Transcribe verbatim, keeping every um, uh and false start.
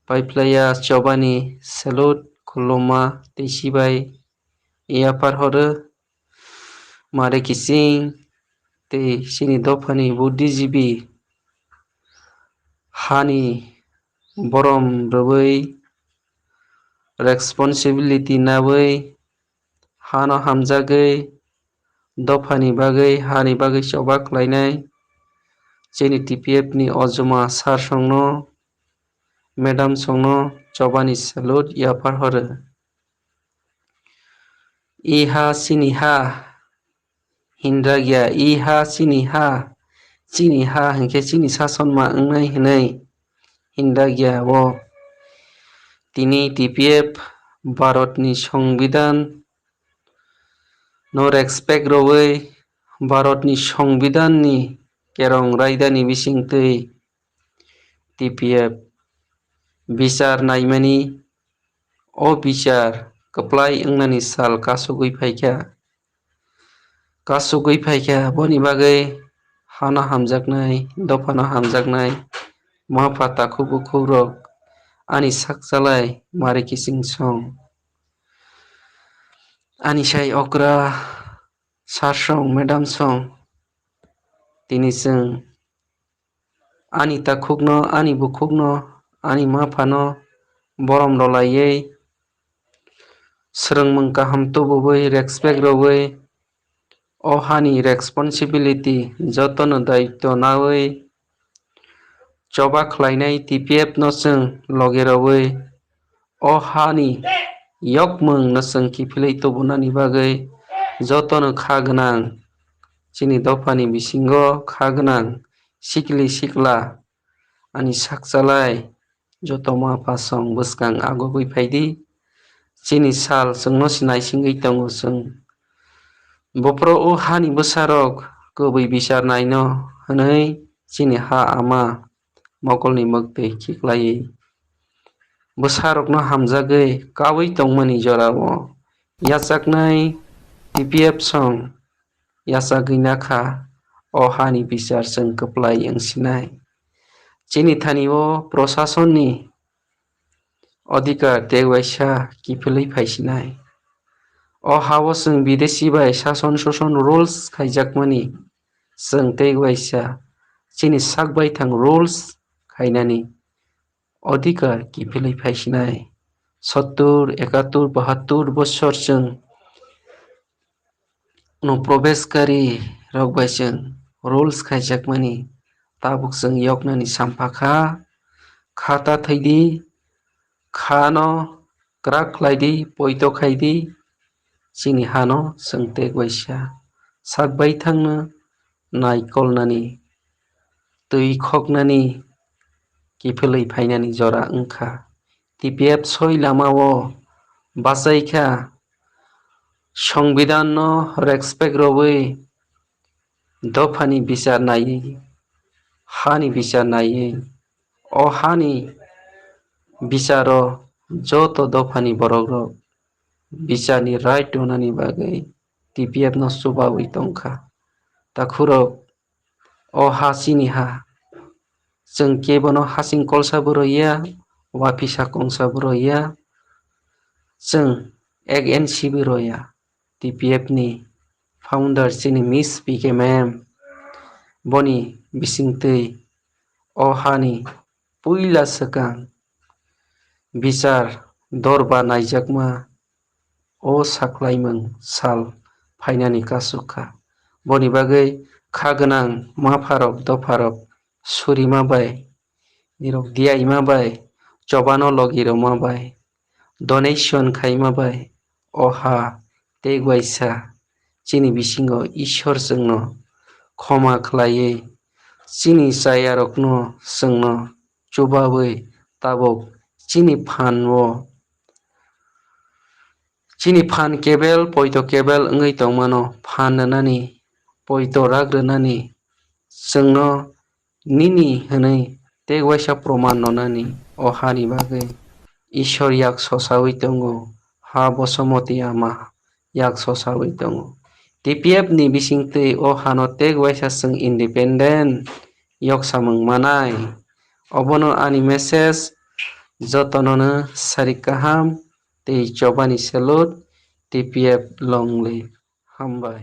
Paiphlaiya choba ni salute, khulumma, teisi bai yaphar horo, Mari Kising, tei chini dopha ni budhijibi, ha ni borom rwi, responsibility nawi, ha no hamjagwi, dopha ni bagwi, ha ni bagwi choba khlainai, chini T P F ni ojoma sir song no, madam song no choba ni salute yaphar horo. I ha chini ha, hindagya, i ha chini ha, chini ha hing khe chini sasonma wngnai hwnwi hindagya o. Tini T P F Bharat ni Songbidan no respect rwwi, Bharat ni Songbidan ni kerong raida ni bisingtwi T P F bichar naimani, o bichar kwplai wngnani sal kasugwi phaikha. Kasugwi phaikha, boni bagwi hano hamjaknai, dophano hamjaknai, mapha takhuk bukhukrok, ani sakchalai Mari Kising song, ani sai okra sir song, madam song, tini chwng ani takhukno, ani bukhukno, ani maphano borom rwlaiwi, swrwngmung kaham tubuwi, respect rwwi, o hani responsibility jotono daityo nawi choba khlainai T P F no chwng loge rwwi, o hani yokmung no chwng kiphilwi tubunani bagwi jotono kha gwnang, chini dophani bisingo kha gwnang sikli sikla, ani sakchalai joto mapha song bwskang agogwi phai di. Chini sal chwngno se naisingwi tongo chwng. Bophro o hani bwsarok kubui bichar naino hwnwi chini ha ama mokolni mwktwi khiklaiwi bwsarokno hamjagwi kaui tongmani jorao yachaknai T P F song yachagwi nakha, o hani bichar chwng kwplai wngsinai. Chini thani o prosasonni odhikar tei uaisa kiphilwi phaisinai. O ha-o chwng bidesi bai sason soson rules khaijakmani chwng tei uaisa chini sak baithang rules khainani odhikar kiphilwi phaisinai. Sottur, ekattur, bahattur bosor chwng no probeskari rok bai chwng rules khaijakmani, tabuk chwng yoknani sampha kha, kha ta thwi di, kha no kwrak khlai di, poito khai di, chini ha no chwng tei uaisa sak baithang no naikolnani, twi khoknani, kiphilwi phainani jora wngkha. T P F soi lama o bachai kha, Songbidan no respect rwwi, dophani bichar naiwi, hani bichar naiwi, o hani bicharo joto dophani borok rok bichar ni right tongnani bagwi T P F no chubawi tongkha. Takhurok, o ha chini ha, chwng kebono hasing kolsa bo rw ya, waphisa kongsa bo rw ya, chwng ek N C bo rw ya. T P F ni founder chini Miss P K ma'am, boni bisingtwi o hani puila swkang bichar dorbar naijakma o saklaimung sal phainani kasuk kha. Boni bagwi kha gwnang mapharok dopharok surima bai, nirok diyaima bai, chobano logi rwma bai, donation khaima bai, o ha tei uaisa chini bisingo Isor chwngno khoma khlaiwi, chini chayarokno chwngno chubawi tabuk chini phan o, chini phan kebel poito kebel wngwi tongmano phan rwnani, poito rak rwnani, chwngno nini hwnwi tei uaisa proman rwnani o hani bagwi Isor yak sosawi tongo, ha Bosomoti ama yak sosawi tongo. T P F ni bisingtwi o hano tei uaisa chwng independent yok samung manai. Obono ani message. Joto no no sari kaham tei choba ni salute, T P F Longleng. Hambai.